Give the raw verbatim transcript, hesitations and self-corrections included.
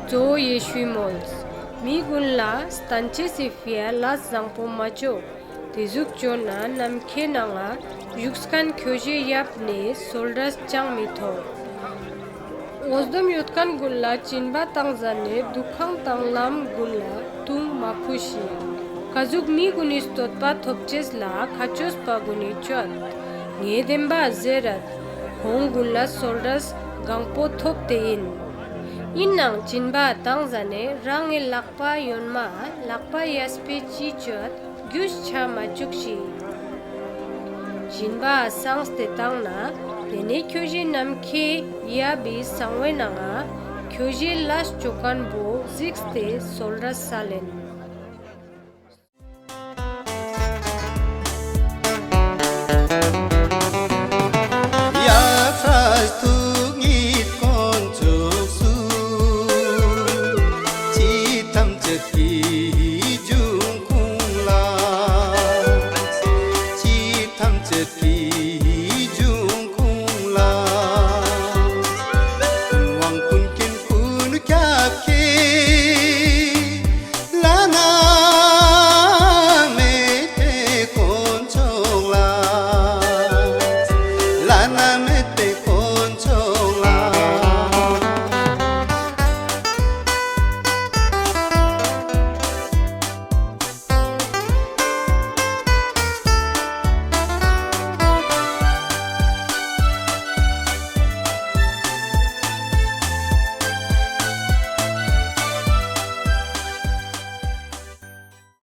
གཙོ་བོ་ཡེ་ཤུའི་མོལས། མི་གུན་ལ་སྟན་ཅེས་སི་ཕིའ་ལས་ཟང་པོ་མ་ཅོ། ཏེ་ཟུག་ཅོ་ན་ནམ་ཁའེ་ནང་ང་ཞུགས་ཁན་ཁྱོ་ཞའེ་ཡབ་ནེ་སོལ་རས་ཅང་མི་ཐོབ། འོ་སྡོམ་ཡོད་ཁན་གུན་ལ་ཅིན་པ་ཏང་ཟ་ནེ་དུ་ཁང་དང་ལམ་གུན་ལ་ཏུང་མ་ཁུ་ཤིག། ཀ་ཟུག་མི་གུན་ནི་སྟོད་པ་ཐོབ་ཅེས་ལ་ཁ་ཆོས་པ་གུན་ནི་ཅོད། ངའེ་དེན་བ་ཟེར་རད། ཁོང་གུན་ལ་སོལ་རས་གང་པོ་ཐོབ་ཏེ་ཨིན། ཨིན་ནའང་ཅིན་པ་ཏང་ཟ་ནེ་རང་ངི་ལག་པ་ཡོན་མའ་ལག་པ་ཡས་པའེ་ཅི་ཅོད་གྱུས་ཆ་མ་ཅུག་ཤིག། ཅིན་པའ་སངས་ཏེ་ཏང་ན་ཏེ་ནེ་ཁྱོ་ཞའེ་ནམ་ཁའེ་ཡབ་བི་སང་བའེ་ནང་ང་ཁྱོ་ཞའེ་ལས་ཅོ་ཁན་བོ་ཟིགས་ཏེ་སོལ་རས་སལ་ཨིན།